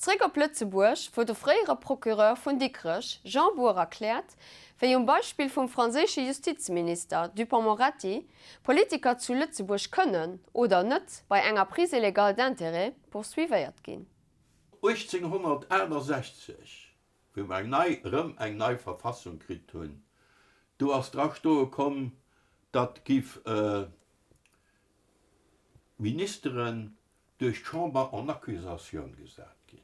Zréck op Lëtzebuerg, wou de fréiere Procureur vun Dikrech, Jean Bour erkläert, wéi um Beispill vum franséische Justizminister Dupond-Moretti, Politiker zu Lëtzebuerg kënnen, oder net, bei enger Prise illégale d'intérêts poursuivéiert ginn. 1868, wéi mer eng nei, erëm eng nei Verfassung kritt hunn, do ass dra stoe komm, datt giff Ministeren duerch d'Chamber en accusatioun gesat ginn.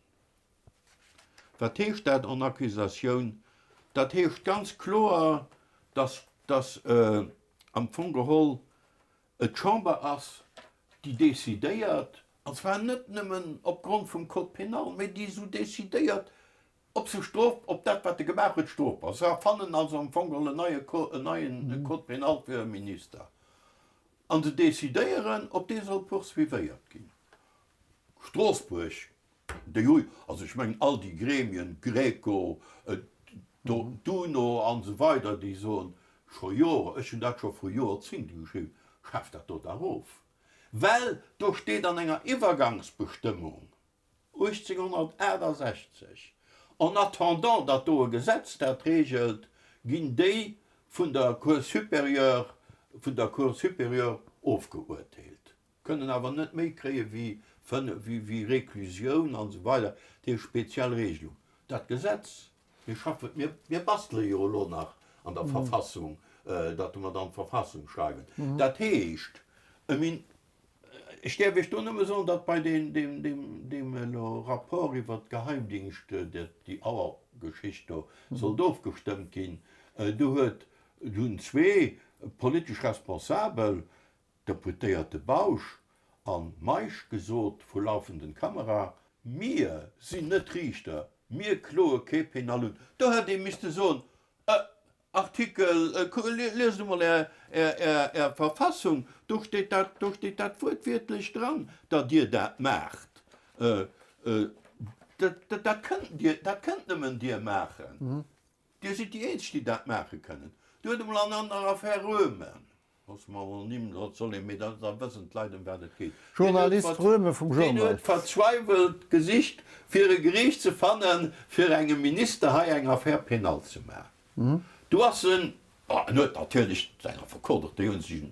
Wat heescht dat en accusatioun? Dat heescht ganz kloer, dass, dass am Fong geholl et d'Chamber ass, déi decidéiert, an zwar net nëmmen opgrond vum Code pénal, mä déi esou decidéiert, ob se strof, ob dat, wat e gemaach huet, strofbar ass. Se erfannen also am Fong geholl en neie, en neien Code pénal fir e Minister. An se decidéieren, ob dee soll poursuivéiert ginn. Stroossbuerg, déi hu, also ech mengen all déi Gremien, Greco, d'UNO an esou weider, déi soen scho Jore, ech hunn dat scho vru Joerzingte geschriwwen, schaaft dat do dach of, well do steet an enger Iwwergangsbestëmmung, 1868, En attendant, datt do e Gesetz dat regelt, ginn déi vun der Cour supérieure, vun der Cour supérieure ofgeuerteelt, kënnen awer net méi kréie wéi 5, wéi Réclusioun an esou weider, dat heescht speziell Regelung. Dat Gesetz, mir schaffen, mir, mir bastele jo elo nach an der Verfassung, datt mer dann d'Verfassung schreiwen, dat heescht, e Min. Ech däerf Iech do nëmme soen, datt bei deem elo Rapport iwwert d'Geheimdingscht, déi Auer-Geschicht do sollt ofgestëmmt ginn, do huet, do hunn zwee politesch Responsabel, Deputéierte Bausch a Meisch, gesot vu laufenden Kamera, Mir sinn net Riichter, mir kloe kee Penal un. Do hätt ee misste soen, Artikel, liest emol Är Verfassung, do steet dat, do steet dat wuertwiertlech dran, datt Dir dat maacht. Dat kënnt Dir, dat kënnt nëmmen Dir maachen. Dir sidd déi Eenzeg, déi dat maache kënnen. Do huet emol an der Affär Roemen, Loosse mer emol Nimm, dat soll ee, mee da wëssen d'Leit ëm wat et geet. Journalist Röhme vum Journal. Deen huet verzweiwelt gesicht fir e Geriicht ze fannen, fir engem Minister hei eng Affaire pénale ze maachen. Du ass en, bon, en huet natierlech säin Affekot och, déi hu sech,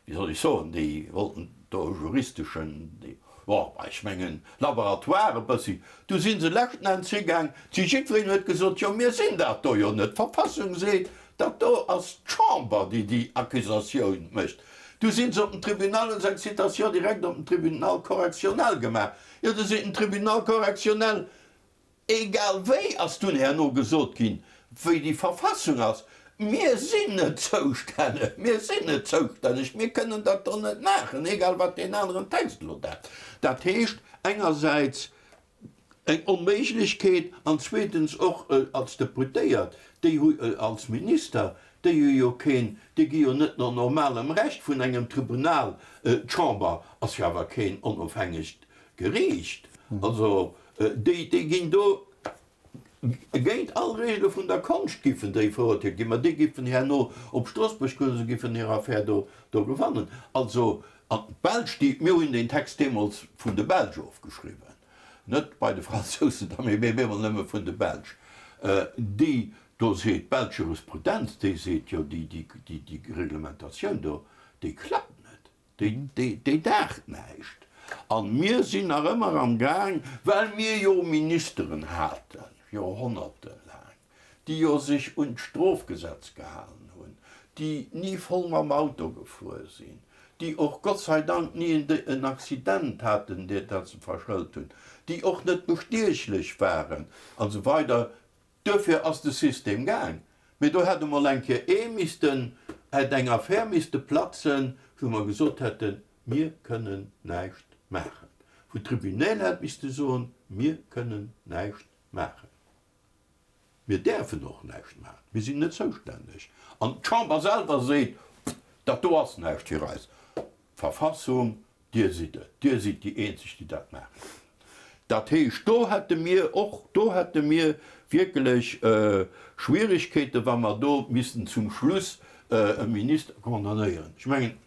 wéi soll ech soen, déi wollten do e juristeschen, déi, bon, ech mengen, Laboratoire e bëssi. Du si se leschten Enns higaang, si jiddwereen huet gesot, jo mir sinn dat do jo net, d'Verfassung seet, Dat do ass d'Chamber, déi déi Accusatioun mécht. Du sinn se op den Tribunal, hunn se eng Citation directe op den Tribunal correctionnel gemaach. Jo, du seet den Tribunal correctionnel, egal wéi ass dunn herno gesot ginn, wéi déi Verfassung ass, mir sinn net zoustänneg, mir sinn net zoustänneg, mir kënnen dat do net maachen, egal wat deen aneren Text elo dat. Dat heescht engersäits, Eng Onméiglechkeet an zweetens och als Deputéiert, déi hu, als Minister, déi hu jo keen, déi gi jo net no normalem Recht vun engem Tribunal, d'Chamber ass jo awer keen onofhängegt Geriicht, also déi, déi ginn do géint all Regele vun der Konscht giffen déi verurteelt ginn, ma déi giffen herno op Stroossbuerg goen, se giffen hir Affär do, do gewannen. Also, an d'Belsch, déi, mir hunn deen Text deemools vun de Belsch ofgeschriwwen, net bei de Fransousen da, mee bemol nëmme vun de Belsch, déi, do seet d'belsch Jurisprudenz, déi seet, jo, déi, déi, déi Reglementatioun do, déi klappt net, déi, déi, déi daacht näischt. A mir sinn nach ëmmer am Gaang, well mir jo Ministeren haten, joerhonnertelaang, déi jo sech un d'Strofgesetz gehalen hunn, déi ni voll mam Auto gefuer sinn, déi och Gott sei Dank ni en Accident haten, dat se verschëlt hunn, déi och net bestiechlech waren an esou weider. Duerfir ass de System gaang. Mee do hätt emol eng Kéier ee missten, hätt eng Affär misste platzen, wou mer gesot hätten, mir kënnen näischt maachen, wou d'Tribunäl hätt misste soen, mir kënnen näischt maachen. Mir däerfen och näischt maachen, mir sinn net zoustänneg. An d'Chamber selwer seet, Dat do ass näischt fir eis. D'Verfassung, Dir sidd et, Dir sidd déi eenzeg, déi dat maache kënnen. Dat heescht, do hätte mir och, do hätte mir wierklech Schwierigkeeten, wa mer do missten zum Schluss e Minister condamnéieren. Ech mengen,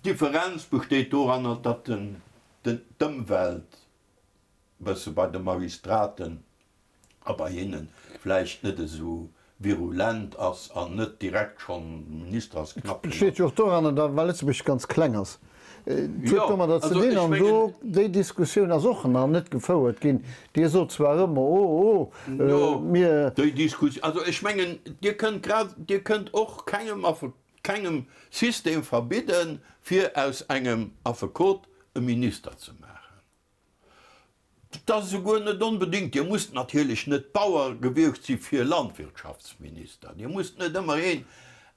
d'Differenz besteet doranner, datt d'Ëmwelt. bësse bei de Magistraten a bei hinnen vläicht net esou virulent ass an net direkt schonn, de Minister ass knapp Et besteet jo och doranner, da well Lëtzebuerg ganz kleng ass. Et huet domadder ze dinn, an do, déi Diskussioun ass och nach net gefouert ginn. Dir sot zwar ëmmer, oh, oh, mir. Déi Diskussioun, also ech mengen, Dir kënnt grad, Dir kënnt och kengem Affe, kengem System verbidden, fir aus engem Affekot e Minister ze maachen. Et ass esouguer net onbedéngt, Dir musst natierlech net Bauer gewiescht si fir Landwirtschaftsminister, Dir musst net ëmmer een,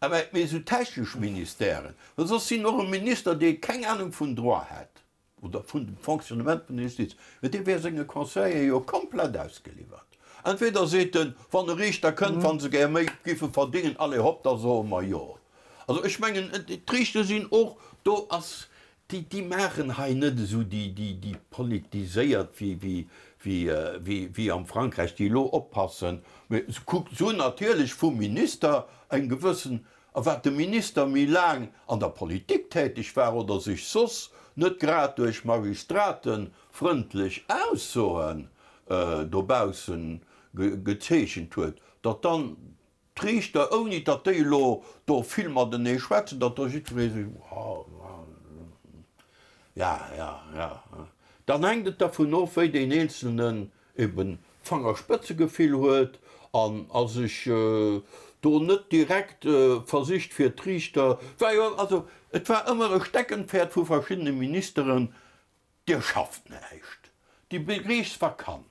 awer mee esou technesch Ministèren, well soss sinn och e Minister, dee keng Ahnung vun Droit hätt oder vun dem Fonctionnement vun der Justiz, mee dee wär senge Conseillere jo komplett ausgeliwwert. Entweder seet en, wann e Riichter kënnt, wa se gär méi giffe verdingen, allez hopp, da soe mer jo. Also ech mengen, d'Riichter sinn och, do ass Déi, déi maachen hei net esou déi, déi, déi politiséiert wéi, wéi, wéi, wéi, wéi am Frankräich, déi elo oppassen. Mee se kuckt, se hunn natierlech vum Minister eng gewëssen, a wat de Minister méi laang an der Politik täteg war oder sech soss net grad duerch Magistrate frëndlech Aussoen dobausse gezeechent huet, datt dann D'Riichter, ouni datt déi elo do vill matenee schwätzen, datt do jiddweree sech, ja, ja, ja, dann hänkt et dervun of, wéi deen Eenzelnen eben Fangerspëtzegefill huet an a sech do net direkt versicht fir d'Riichter, war jo, also et war ëmmer e Steckenpferd vu verschiddene Ministeren, Dir schafft näischt, déi Geriichtsvakanz.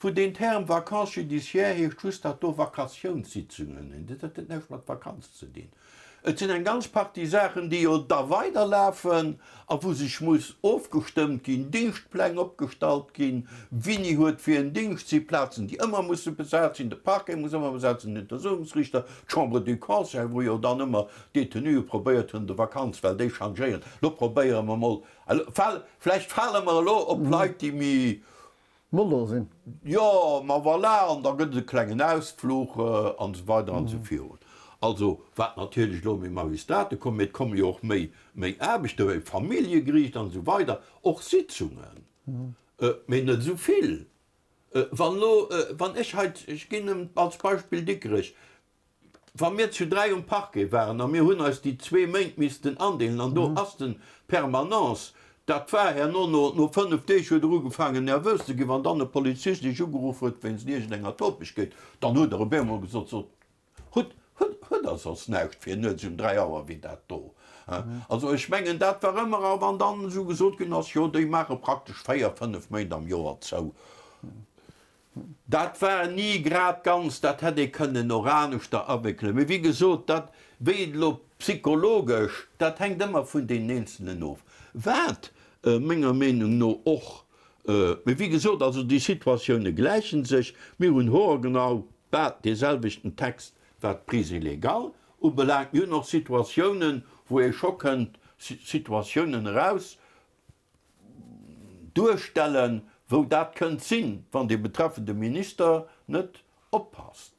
Vu deen Term Vacances judiciaires heescht just, datt do Vacatiounssitzungen sinn. Dat huet näischt mat Vakanz ze dinn. Et sinn eng ganz Partie Saachen, déi jo da weiderlafen a wou sech muss ofgestëmmt ginn, Dingschtpläng opgestallt ginn, wini huet wien Dingscht, si Plazen, déi ëmmer musse besat sinn, de Parquet muss ëmmer besat sinn, den Untersuchungsriichter, d'Chambre du Conseil, wou jo dann ëmmer d'Detenuë probéiert hunn, de Vakanz, well déi changéieren. Elo probéiere mer mol, vläicht fale mer elo op Leit, déi méi Mollo sinn. Jo, ma voilà, an da gëtt et e klengen Ausfluch an esou weider an esou virun. Also, wat natierlech elo méi Magistrate kommen, mee et komme jo och méi, méi Aarbechter, méi Familljegeriicht an esou weider, och Sitzungen, mee net esou vill. Wann elo, wann ech hei, ech ginn als Beispill Dikrech, Wa mir zu 3 um Parquet waren a mir hunn eis déi zwee Méint missten andeelen an do ass den Permanence, dat war herno no no 5 Deeg huet er ugefaangen nervös ze ginn, wann dann e Polizist iech ugeruff huet wéinst iergendenger Topegkeet, dann huet er op eemol gesot, sot, hutt hutt hutt der soss näischt fir nuets um 3 Auer wéi dat do? Also ech mengen dat war ëmmer, a wann dann esou gesot ginn ass, jo déi maache praktesch 4, 5 Méint am Joer zou. Dat war ni grad ganz, dat hätt ee kënnen och aneschter awéckelen. Mee wéi gesot, dat, wéi et elo psychologesch, dat hänkt ëmmer vun deenen Eenzelnen of. Wat menger Meenung no och, mee wéi gesot, also déi Situatioune gläiche sech. Mir hunn hoergenau bal deeselwechten Text, wat d'Prise illégale ubelaangt. Mir hunn och Situatiounen, wou ee scho kënnt Situatiounen eraus duerstellen, wou dat kënnt sinn, wann dee betreffende Minister net oppasst.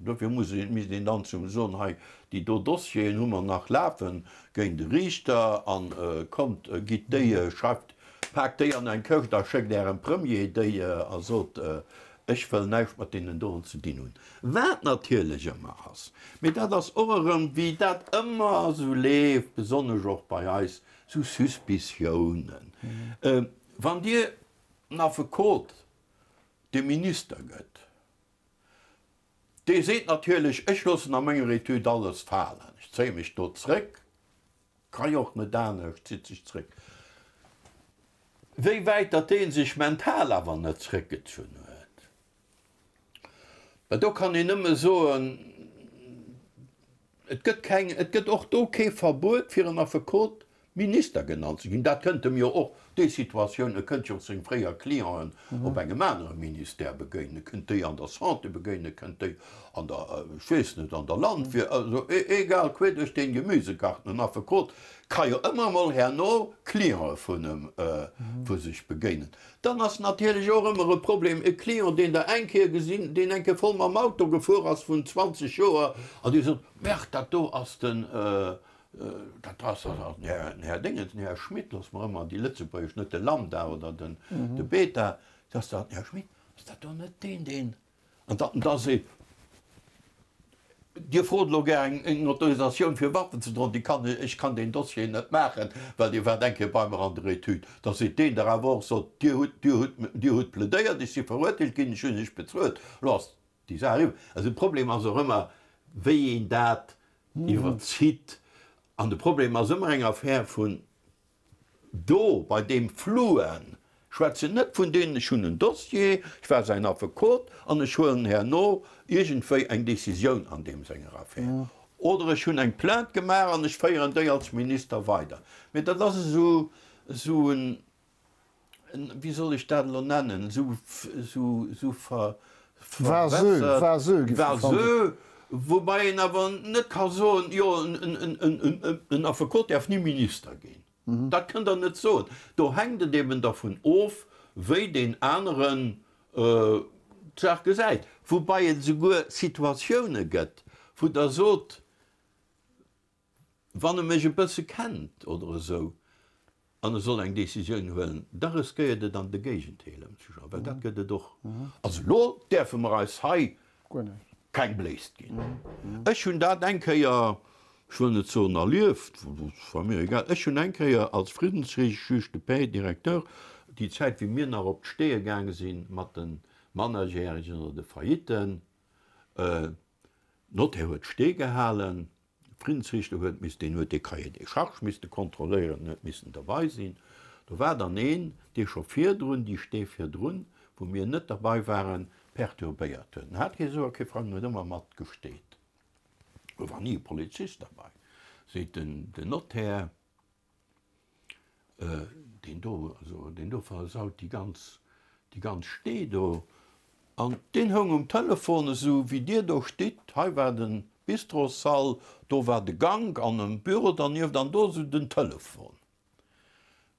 Dofir muss een, misst een dann zum soen, hei déi do Dossieren hu mer nach lafe géint de Riichter a kommt, gitt déi, schreift, paakt déi an eng Këscht a schéckt Ärem Premier déi a sot, ech wëll näischt mat deenen doen ze dinn hunn. Wat natierlech ëmmer ass, mee dat ass och erëm, wéi dat ëmmer esou leeft, besonnesch och bei eis, Sou Suspiciounen. Wann Dir en Affekot dee Minister gëtt, dee seet natierlech, ech loossen a menger Etüd alles falen, ech zéie mech do zréck, ka jo och net anescht, zitt sech zréck. Wéi wäit datt dee sech mental awer net zréckgezunn huet, Well do kann een nëmme soen, et gëtt keng, et gëtt och do kee Verbuet fir en Affekot Minister genannt ze ginn. Dat kënnt em jo och, déi Situatioun, e kënnt jo och seng fréier Clienten op engem anere Ministère begéinen, e kënnt déi an der Santé begéinen, e kënnt déi an der, ech weess net, an der Landwirt, also egal, quer duerch den Gemüsegarten, en Affekot ka jo ëmmer emol herno Cliente vun em, vu sech begéinen. Dann ass natierlech och ëmmer e Problem, e Client, deen Der eng Kéier gesinn, deen eng Kéier voll mam Auto gefuer ass vun 20 Joer, an Dir sot, Merde, dat do ass den. Dat ass den Här Dingens, den Här Schmit, loosse mer ëmmer déi lëtzebuergesch, net de Lambda oder den de Beta, dat ass den Här Schmit, ass dat do net deen, deen. An datt en da seet, Dir frot elo gär eng Autorisatioun fir Waffen ze droen, déi kann ech, ech kann deen Dossier net maachen, well Dir waart eng Kéier bei mer an der Etüd. Da seet deen der awer och, sot, Dir hutt, Dir hutt, Dir hutt plädéiert, ech si verurteelt ginn, ech hunn Iech bezuelt. Elo ass déi Saach eriwwer. Also de Problem ass och ëmmer, wéi een dat iwwerzitt. An de Problem ass ëmmer eng Affär vun do, bei deem Fluen. Schwätzen net vun deenen, ech hunn en Dossier, ech war säin Affekot an ech huelen herno iergendwéi eng Décisioun an deem senger Affär. Oder ech hunn eng Plainte gemaach an ech féieren déi als Minister weider. Mee dat ass esou, esou en, wéi soll ech dat elo nennen, esou, esou, esou ver, verwässert, vaseux, vaseux, woubai een awer net ka soen, jo, en Affekot däerf ni Minister ginn. Dat kënnt Der net soen. Do hänkt et eben dervun of, wéi deen aneren d'Saach gesäit. Woubai et esouguer Situatioune gëtt, wou Der sot, Wann e mech e bësse kennt oder esou an e soll eng Décisioun huelen, da riskéiert et an de Géigendeel ëmzeschloen, well dat gëtt et och. Also elo däerfe mer eis hei keng Bléist ginn. Ech hunn dat eng Kéier, ech wëll net soen erlieft, dat war mir egal, ech hunn eng Kéier als Friddensriichter, Juge de paix, Directeur, déi Zäit wéi mir nach op d'Steeë gaange si mat de Mannerjäregen oder de Faillitten, Notaire huet Stee gehalen, Friddensriichter huet missten, deen huet dee Cahier des charges misste kontrolléieren, en huet missen derbei sinn. Do war dann een, dee scho virdrun, déi Stee virdrun, wou mir net derbei waren, perturbéiert huet. En hat kee Sou a kee Frang, en huet ëmmer mat gesteet. Do war ni e Polizist derbei, seet den Notaire. Deen do, also deen do versaut déi ganz, déi ganz Stee do. An deen houng um Telefon, esou wéi Dir do stitt. Hei war de Bistrossall, do war de Gank an e Büro dernieft an do esou den Telefon.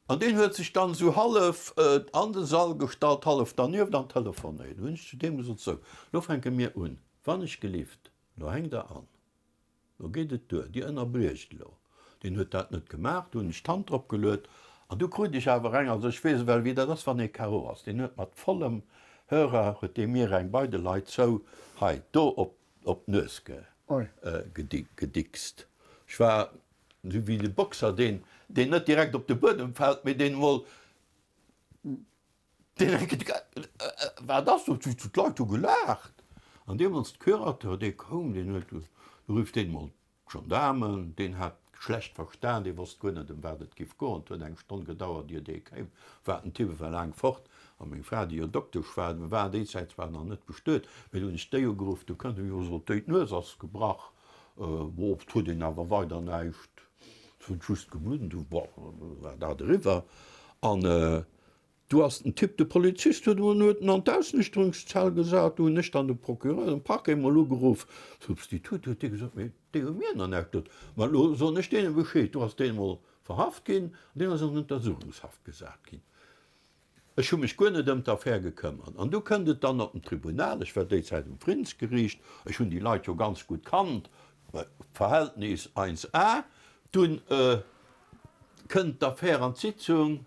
An deen huet sech dann esou hallef an de Sall gestallt, hallef dernieft an telefonéiert. Du hunn ech zu deem gesot, Sou, lo fänke mir un, wann ech gelift, lo hänkt Der an. Lo geet et duer, Dir ënnerbriecht elo. Deen huet dat net gemaach, du hunn ech d'Hand drop geluet an du krut ech awer eng, also ech weess ewell wéi dat ass wann ee KO ass, deen huet mat vollem Hörer huet dee mir eng bei de Leit zou hei do op op d'Nues gedickst. Ech war esou wéi de Boxer deen deen net direkt op de Buedem fält, mee deen emol Wat ass do? D'Leit hu gelaacht. An deemools de Curateur, dee koum, deen huet, du rifft deen emol d'Gendaarmen, deen hat schlecht verstan, dee wosst guer net, ëm wat et giff goen. Et huet eng Stonn gedauert, ier dee kéim, war den Typ ewell laang fort. A meng Fra, déi jo Doktesch war, war déi Zäit zwar nach net bestuet, mee du hunn ech déi ugeruff, du kënnt, jo, sot déi, d'Nues ass gebrach. Bon, et huet een awer weider näischt, et huet just gebludden. Du, bon, war dat eriwwer. An Du ass den Typ, de Polizist huet en huet en an d'Ausnüchterungszell gesat. Du hunn ech dann de Procureur, den Parquet emol ugeruff. Substitut huet dee gesot, mee déi hu mir nach näischt gesot. Ma elo soen ech deene Bescheed. Du ass deen emol verhaft ginn an deen ass an Untersuchungshaft gesat ginn. Ech hu mech guer net ëm d'Affär gekëmmert. An du kënnt et dann op den Tribunal. Ech war déi Zäit um Friddensgeriicht. Ech hunn déi Leit jo ganz gutt kannt, Verhältnis eins a. Dunn kënnt d'Affär an d'Sitzung.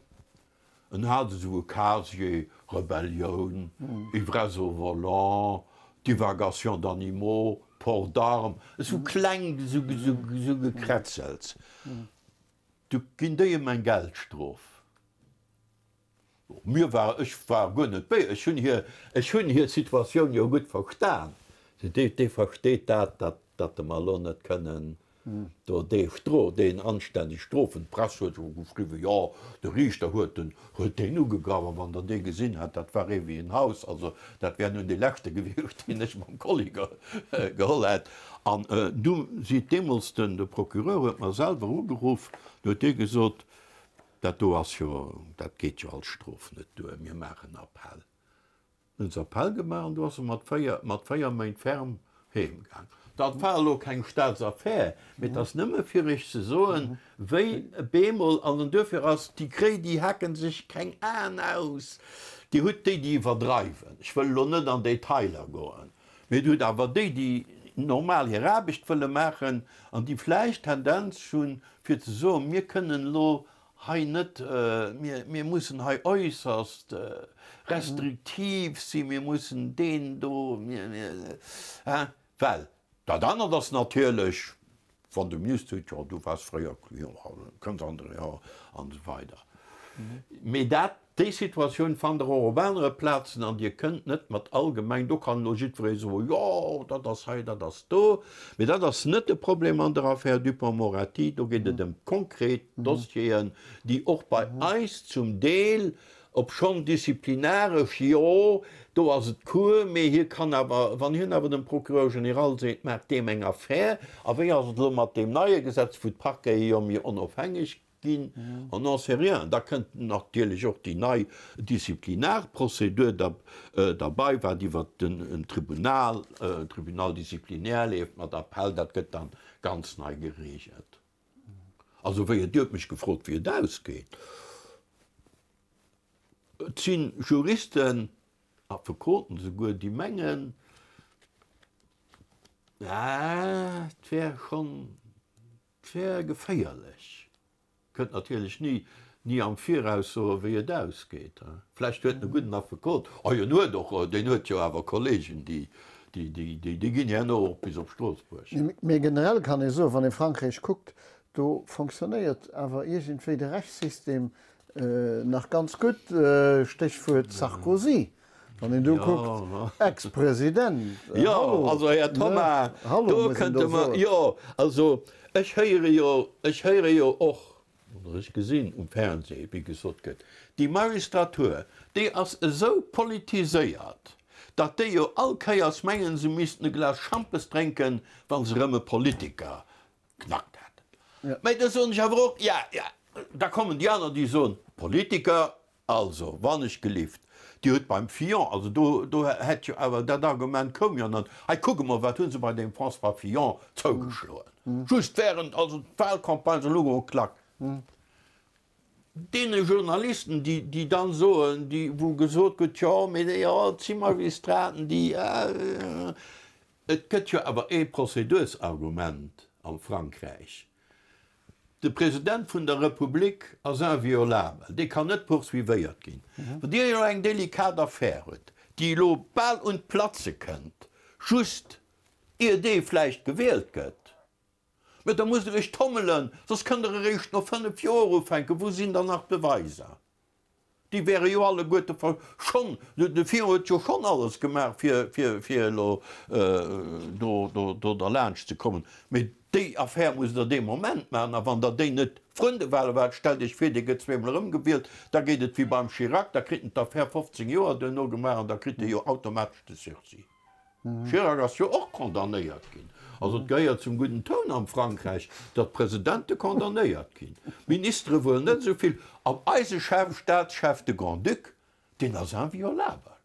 En hat esou e Casier, Rebellioun, Ivresse au volant, Divagation d'animaux, Port d'armes, esou kleng, esou Gekrätzels. Du ginn déi em eng Geldstrof. Mir war, ech war guer net béi, ech hunn hir, ech hunn hir Situatioun jo gutt verstan. Dee, dee versteet dat, datt, datt mer elo net kënnen Do dee Stro, deen anstänneg strofen. D'Press huet jo geschriwwen, jo, de Riichter huet den, huet deen ugegraff. A wann Der dee gesinn hätt, dat war ee wéi en Haus. Also dat wär nun dee leschte gewiescht, deen ech mam Kolli geholl hätt. An du seet deemools den, de Procureur huet mer selwer ugeruff, du huet dee gesot, dat do ass jo, dat geet jo als Strof net duer, mir maachen Appell. Hunn se Appell gemaach an du ass e mat 4, mat 4 Méint ferme heem gaang. Dat war elo keng Staatsaffär, mee et ass nëmme fir Iech ze soen, wéi bemol, an an duerfir ass déi Kréi, déi haken sech keng Aen aus. Dir hutt déi, déi iwwerdreiwen, ech wëll elo net an Detailer goen, mee Dir hutt awer déi, déi. normal hir Aarbecht wëlle maachen an déi vläicht d'Tendenz hunn, fir ze soen, mir kënnen elo hei net, mir, mir mussen hei äusserst restriktiv sinn, mir mussen deen do, mir, mir, hein, well dat anert ass natierlech, wann de Minister seet, jo du waars fréier Client, kënns an de, jo, an esou weider. Mee dat, déi Situatioun fannt Der och op anere Plazen an Dir kënnt net mat allgemeng, do kann elo jiddweree soen, jo dat ass hei, dat ass do, mee dat ass net de Problem an der Affär Dupont-Moretti. Do geet et ëm konkret Dossieren, déi och bei eis zum Deel, obschonn disziplinaresch, jo do ass et d'Cour, mee hie kann awer, wann hien awer dem Procureur général seet, maach deem eng Affär, a wéi ass et elo mat deem neie Gesetz, wou d'Parquete jo méi onofhängeg Ginn, on n'en sait rien. Da kënnt natierlech och déi nei Disziplinarprozedur derbei, wat iwwert den Tribunal, Tribunal disciplinaire leeft mat Appell, dat gëtt dann ganz nei geregelt. Also wéi et, Dir hutt mech gefrot, wéi et ausgeet. Et si Juristen, Affekoten souguer, déi mengen, et wär schonn 't wär geféierlech. Kënnt natierlech ni ni am Viraus soen, wéi et ausgeet. Vläicht huet en e gudden Affekot. Oh jo, en huet och, deen huet jo awer Kollegen, déi, déi, déi, déi, déi ginn herno och bis op Stroossbuerg. Mee generell kann ee soen, wann ee Frankräich kuckt, do fonctionnéiert awer iergendwéi de Rechtssystem nach ganz gutt, Stéchwuert Sarkozy. Wann een do kuckt, Ex-President, hallo. Jo, also Här Thoma, do kënnte mer, jo, also ech héiere jo, ech héiere jo och, oder ech gesinn um Fernseh, wéi gesot gëtt, déi Magistratur, déi ass esou politiséiert, datt déi jo all Kéiers mengen, se missten e Glas Schampes drénken, wa se erëm e Politiker knackt hätten. Mä da soen ech awer och, ja, ja, da kommen déi aner, déi soen, Politiker, Also, wann ech gelift, Dir hutt beim Fillon, also do, do hätt jo awer, dat Argument koum jo net, hei kucke mol, wat hu se bei deem François Fillon zougeschloen, just während also d'Wahlcampagne soll ugoen, klack. Deene Journalisten, déi, déi dann soen, déi, wou gesot gëtt, jo, mee déi, jo, et si Magistraten, déi, et gëtt jo awer ee Prozedursargument am Frankräich, De President vun der Republik ass inviolabel, dee kann net poursuivéiert ginn. Wann Dir elo eng delikat Affär hutt, déi elo bal un d'Platze kënnt, just ier dee vläicht gewielt gëtt, mä da musst Der Iech tommelen, soss kënnt Der eréischt no 5 Joer ufänken. Wou sinn dann nach d'Beweiser? Déi wäre jo alleguerte schonn, de Fillon huet jo schonn alles gemaach, fir, fir, fir elo do, do, do derlaanscht ze kommen. Mee déi Affär musst Der dee Moment maachen. A wann Der déi net vrun de Wahle waart, stellt Iech vir, dee gëtt zweemol erëmgewielt, da geet et wéi beim Chirac, da kritt en d'Affär 15 Joer duerno gemaach an da kritt e jo automatesch de Sursis. Chirac ass jo och condamnéiert ginn. Also et gehéiert zum gudden Toun am Frankräich, datt Presidente condamnéiert ginn. Ministere wuel net esou vill. An eise Chef, Staatschef, de Grand-Duc, deen ass inviolabel.